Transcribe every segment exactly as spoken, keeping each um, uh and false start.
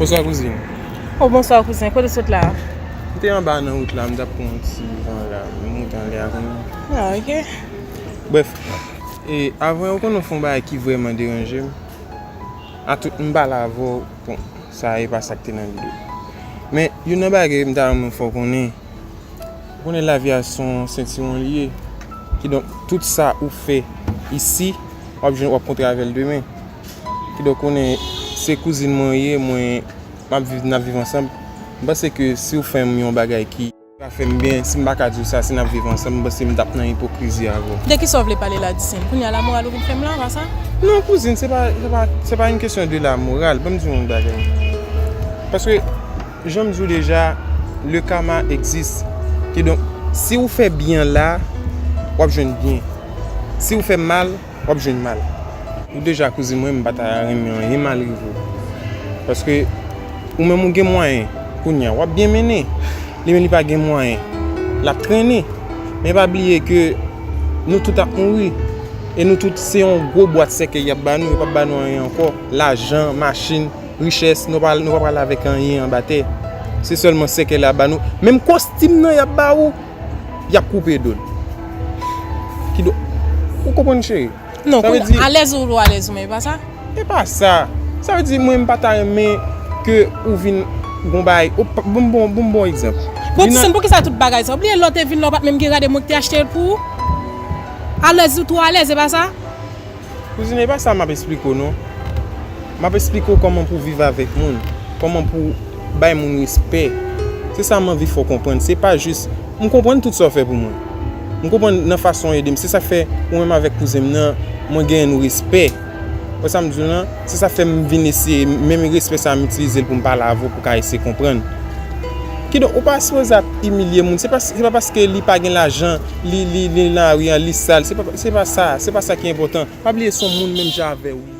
Bonswa kouzin. Oh, bonswa kouzen, kote w sot la? M te anba nan wout la, m t ap pran yon ti van la, m monte anlè a kounye a. Ah, ok. Brèf, e avan yo konnen fè yon bagay ki vrèman deranje m. A tout, m pale avè w, bon, sa e pa sa k te nan lide w. Men, youn nan bagay m ta renmen fè w konnen, ou konnen lavi a se yon sentiwon li ye. Kidonk, tout sa ou fè isi, w ap jwenn, w ap kontre avè l demen. Kidonk, konnen se kouzin mwen ye, mwen, m ap viv, n ap viv ansanm. M panse ke si w fè m yon bagay ki pa fè m byen, si m pa ka di w sa, si n ap viv ansanm, m panse m t ap nan ipokrizi avè w. De kisa w vle pale la, Dicine? Kounye a la moral ou vin fè m la, pa sa? Non, kouzin, se pa, se pa, se pa yon kesyon de la moral. Ban m di w yon bagay. Paske, jan m di w deja, le karma existe. Kidonk, si w fè byen la, w ap jwenn byen. Si w fè mal, w ap jwenn mal. Ou deja kouzin mwen, m pa ta renmen anyen mal rive w. Paske ou menm ou gen mwayen, kounye a w ap byen mennen. Li menm li pa gen mwayen, l ap trennen. Men pa bliye ke nou tout ap mouri. E nou tout se yon gwo bwat sèkèy y ap ba nou, yo p ap ba nou anyen ankò. Lajan, machin, richès, nou pa, nou pa pral avèk anyen anba tè. Se sèlman sèkèy la y ap ba nou. Menm kostim nan y ap ba ou, y ap koupe do l. Kidonk, ou konprann cheri? Non, sa vle di alèz ou, ou alèz ou, men e pa sa? E pa sa. Sa vle di mwen m pa ta renmen ke ou vin gon bagay. Ou pa, bon, bon, bon, bon egzanp. Bon, Dicine, poukisa tout bagay sa? Ou bliye lè w te vin la, ou pa t menm gen rad e mwen ki te achte l pou ou? Alèz ou twò alèz, e pa sa? Kouzin, e pa sa m ap esplike w non. M ap esplike w kòman pou w viv avèk moun, kòman pou w bay moun respè. Se sa m anvi fè w konprann. Se pa jis, m konprann tout sa w fè pou mwen. M konprann nan fason w ede m. Se sa k fè ou menm avèk kouzen m nan, mwen genyen nou respè. Wè sa m di w lan? Se sa k fè m vin eseye menm respè sa a, m itilize l pou m pale avè w, pou w ka eseye konprann. Kidonk, ou pa sipoze ap imilye moun. Se pa, se pa paske li pa gen lajan, li, li, li nan lari a, li sal. Se pa, se pa sa, se pa sa ki enpòtan. Pa bliye se yon moun menm jan avè w li ye.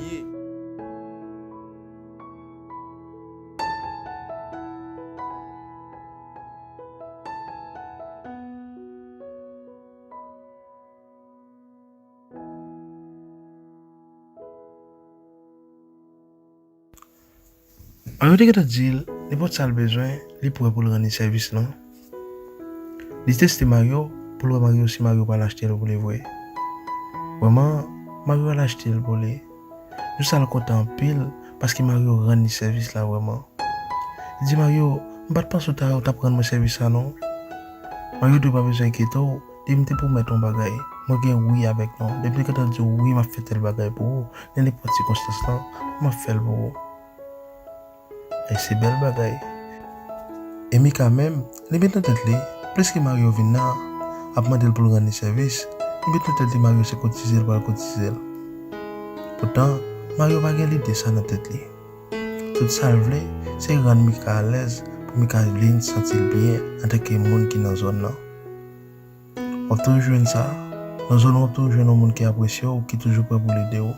Mario te gentan di l, nenpòt sa l bezwen, li prè pou l rann li sèvis lan. Li teste Mario, pou l wè Mario si Mario pral achte l vre vre. Vrèman, Mario al achte l pou li. Jou sa l kontan anpil, paske Mario rann li sèvis la vrèman. Li di Mario, m pa t panse w ta, w t ap rann mwen sèvis sa non. Mario di w pa bezwen enkyete w, depi m te pwomèt w yon bagay, mwen gen wi avèk non. Depi m te gentan di w wi, m ap fè tèl bagay pou ou, nan nenpòt sikonstans lan, m ap fè l pou ou. Ay, se bèl bagay. E Mika menm, li met nan tèt li, pliske Mario vin la, ap mande l pou l rann li sèvis, li met nan tèt li Mario se kotize l pral kotize l. Poutan, Mario pa gen lide sa nan tèt li. Tout sa l vle, se rann Mika alèz, pou Mika vin santi l byen antanke moun ki nan zòn nan. W ap toujou jwenn sa. Nan zòn ou, w ap toujou jwenn yon moun ki apresye w, ki toujou prè pou l ede w.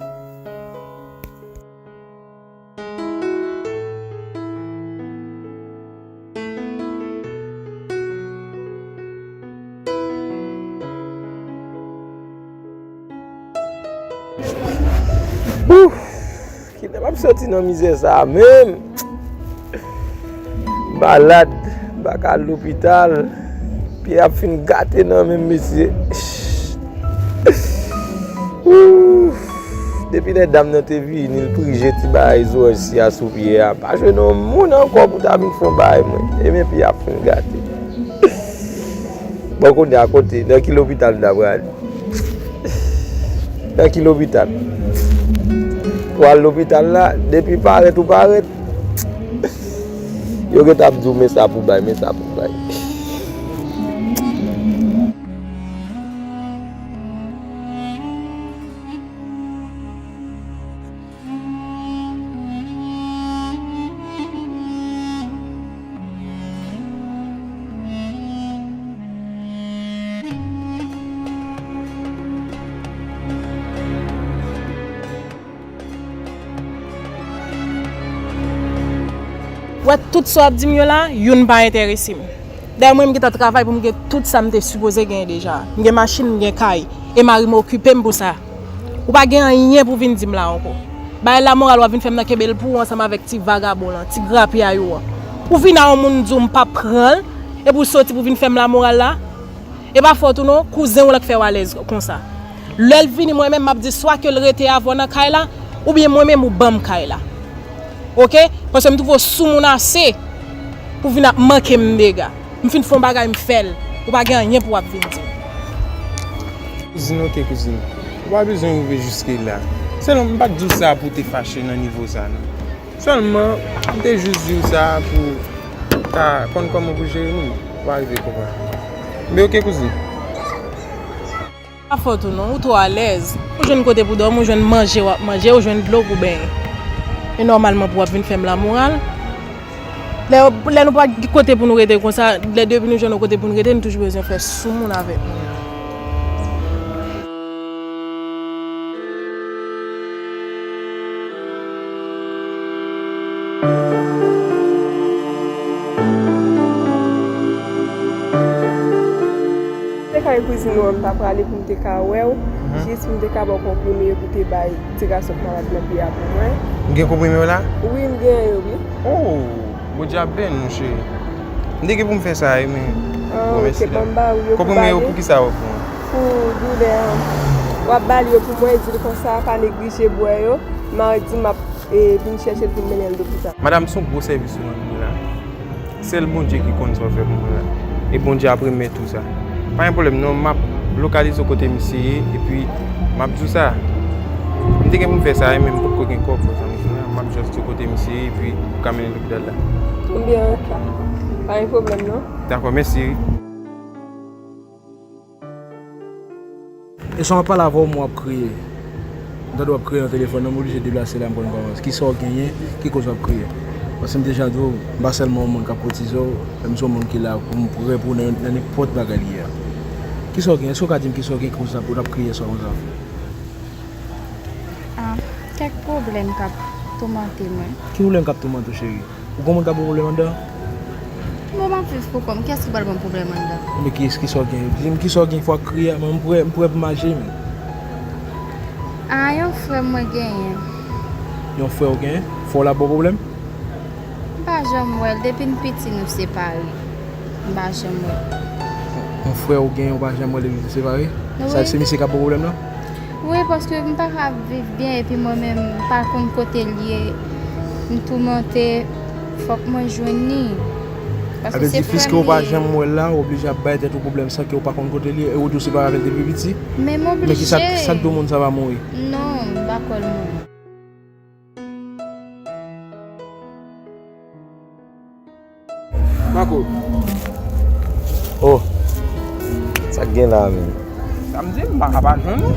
Ouf! Kilè m ap soti nan mizè sa a menm? Malad, m pa ka al lopital. Pye ap fin gate nan men m, mesye. Ouf! Depi lè dam nan te vini, l prije ti bagay zoranj si a sou pye a. M pa jwenn yon moun ankò pou ta vin fè yon bagay mwen. E men pye ap fin gate. Bon, kounye a kote, nan ki lopital m ta prale? Nan ki lopital? Ou al lopital la, depi parèt ou parèt, yo gentan ap di w, men sa pou bay, men sa pou bay. Wè, tout sa w ap di m yo la, youn pa enterese m. Dayè, mwen, m gentan travay pou m gen tout sa m te sipoze genyen deja. M gen machin, m gen kay, e mari m okipe m pou sa. Ou pa gen anyen pou vin di m la ankò. Bay lamoral w ap vin fè m nan kenbe l pou ou ansanm avèk ti vagabon lan, ti grapyay ou an. Ou vin a yon moun di w m p ap pran l, epi w soti pou vin fè m lamoral la. E pa fòt ou non, kouzen w lan k fè w alèz konsa. Lè l vini, mwen menm, m ap di swa ke l rete avè w nan kay la, oubyen mwen menm, ou ban m kay la. Oke? Paske m twouve w soumoun ase pou vin ap manke m dega. M fin fè yon bagay, m fè l. Ou pa gen anyen pou w ap vin di m. Kouzin, oke, kouzin. Ou pa bezwen rive jiske la. Sèlman, m pa t di w sa pou w te fache nan nivo sa, non. Sèlman, m te jis di w sa pou w ta konn kòman pou jere moun. Ou pa rive konprann. Men oke, kouzin. Pa fòt ou non, ou twò alèz. Ou jwenn kote pou dòmi, ou jwenn manje w ap manje, ou jwenn dlo pou benyen. E nòmalman pou w ap vin fè m lamoral. Lè, lè nou pa gen kote pou nou rete konsa, lè depi nou jwenn yon kote pou nou rete, nou toujou bezwen fè soumoun avèk moun. Se kay kouzin ou an m ta prale pou m te ka wè w, jis pou m te ka ba w konprime yo pou te bay ti gason k malad nan pye a pou mwen. M gen konprime yo la? Wi, m gen yo, wi. Oh, Bondye ap beni w, cheri. M te gen pou m fè sa, wi, men. Ah, oke, ban m ba ou yo pou bale. Konprime yo pou ki sa w ap pran? Pou doulè an. W ap bale yo pou mwen, di l konsa, pa neglije bwè yo. Madi, m ap, e, vin chèche l pou m mennen l lopital. Madanm, se yon gwo sèvis ou rann mwen la. Sèl Bondye ki konn sa w fè pou mwen la. E Bondye ap remèt ou sa. Pa gen pwoblèm non, m ap lokalize w kote misye ye, epi m ap di w sa. M te gen pou m fè sa, men m potko gen kòb, zanmi, m ap just di w kote misye ye, epi ou ka mennen l lopital la. Ebyen, oke. Pa gen pwoblèm non. Dakò, mèsi. E sa m ap pale avè w, mwen w ap kriye. M tande w ap kriye nan telefòn nan, m oblije deplase la, m konn kòman. Kisa w genyen? Ki koz w ap kriye? Paske m deja di w, m pa sèlman yon moun k ap kotize w, men m se yon moun ki la pou m prè pou w nan, nan nenpòt bagay li ye a. Kisa w genyen? Èske w ka di m kisa w genyen, kisa w ap kriye sa konsa? Ah, kèk pwoblèm k ap toumante mwen. Ki pwoblèm k ap toumante w, cheri? Ou gen moun k ap ba w pwoblèm anndan? Bon, m ap viv pou kò m. Kiyès ki pral ban m pwoblèm anndan? Men ki, kisa w gen? Di m kisa w gen, fò w kriye a, men m prè, m prè pou m aji, men. Ah, yon frè m mwen genyen. Yon frè w genyen? Frè w la ba w pwoblèm? M pa janm wè l. Depi n piti, nou separe. M pa janm wè l. Yon frè w genyen, ou pa janm wè l depi nou separe? Wi. Sa se misye k ap ba w pwoblèm nan? Wi, paske m pa ka viv byen epi mwen menm m pa konn kote l ye, m toumante, fòk mwen jwenn li. Paske se frè m li ye. Sa vle di, piske w pa janm wè l la, ou oblije ap bay tèt ou pwoblèm san ke w pa konn kote l ye, e ou di w separe avè l depi piti? Men m oblije. Men kisa, sa k di w moun sa va mouri? Non, m pa kwè l mouri. Marco. Oh. Sa k gen la menm? Sa m di, m pa ka pa jwenn ou.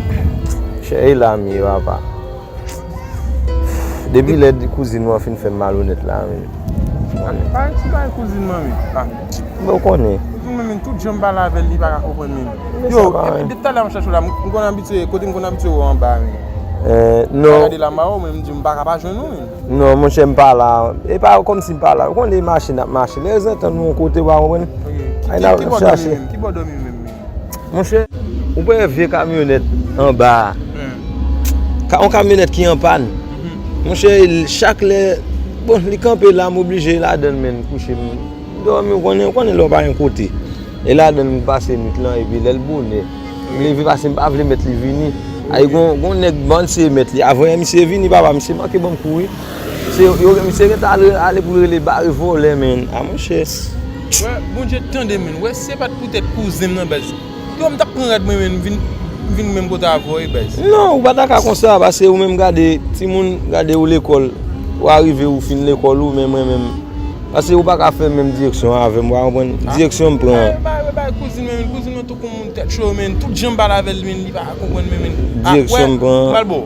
Chè, e la m ye, papa. Depi lè kouzin ou an fin fè m malonèt la menm. Pa, pa, se pa kouzin mwen menm. Pa. Bon, ou konnen. Kouzin mwen menm, tout jan m pale avè l, li pa ka konprann menm. Yo, epi depi talè m chache w la, m konn abitye, kote m konn abitye w anba menm. Eh, non. Pa gade la m ba ou, men m di m pa ka pa jwenn ou menm. Non, monchè, m pa la. E pa kòmsi m pa la. Ou konnen machin ap mache. Lè zantan nou yon kote, ou pa konprann? Ki, ki, ki bò w dòmi menm? Ki bò w dòmi menm? Monchè, ou pa wè vye kamyonèt anba a? Ka, yon kamyonèt ki an pàn. Monchè, chak lè, bon, li kanpe la, m oblije ladann, men, kouche m. M dòmi, ou konnen, ou konnen lè w pa yon kote. E ladann m pase nwit lan, epi lè l bonè, m leve paske m pa vle mèt li vini. Ay, gon, gon nèg bann se mèt li. Avan yè misye vini, papa, misye manke ban m kou, wi. Se, yo, misye gentan ale, ale pou l rele bare vòlè, men. A, monchè. Wè, Bondye tande, men. Wè, se pa t poutèt kouzen m nan, baz. Yo, m t ap pran rad mwen, men, m vin, m vin menm kote avè w, wi, baz. Non, ou pa ta ka konsa, paske ou menm gade, timoun, gade ou lekòl, ou arive, ou fin lekòl ou, men mwen menm, paske ou pa ka fè menm direksyon avè m, ou pa konprann direksyon m pran an. Bay, bay, bay, kouzin mwen, men, kouzin mwen tou kon moun tèt cho, men, tout jan m pale avè l, men, li pa konprann, men, men. Direksyon m pran an. Malbo,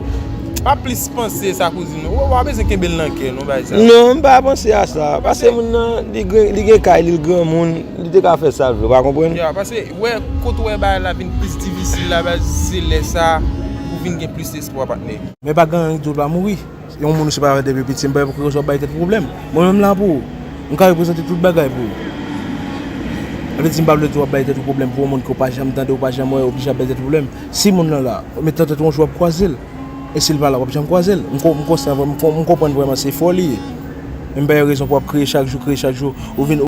pa plis panse sa, kouzin mwen. Ou, ou pa bezwen kenbe l nan kè, non, bay sa. Non, m pa panse a sa. Paske moun nan, li gen, li gen kay li, l granmoun, li te ka fè sa l vle, ou pa konprann? Ya, paske, wè, kote w wè bagay la vin plis difisil la, baz, se lè sa, ou vin gen plis espwa, patnè. Men pa gen anyen ki di w pa mouri. Yon moun ou separe depi piti, m pa wè pou ki rezon w ap bay tèt ou pwoblèm. Mwen menm la pou ou. M ka reprezante tout bagay pou ou. Sa vle di m pa vle di w ap bay tèt ou pwoblèm pou yon moun ke w pa janm tande, w pa janm wè, oblije ap bay tèt ou pwoblèm. Si moun nan la, men tanto yon jou w ap kwaze l. E si l pa la, w ap janm kwaze l. M ko- m konstan, m ko- m konprann vrèman se fò li ye. Men m ba yo rezon pou w ap kreye chak jou, kreye chak jou. Ou vin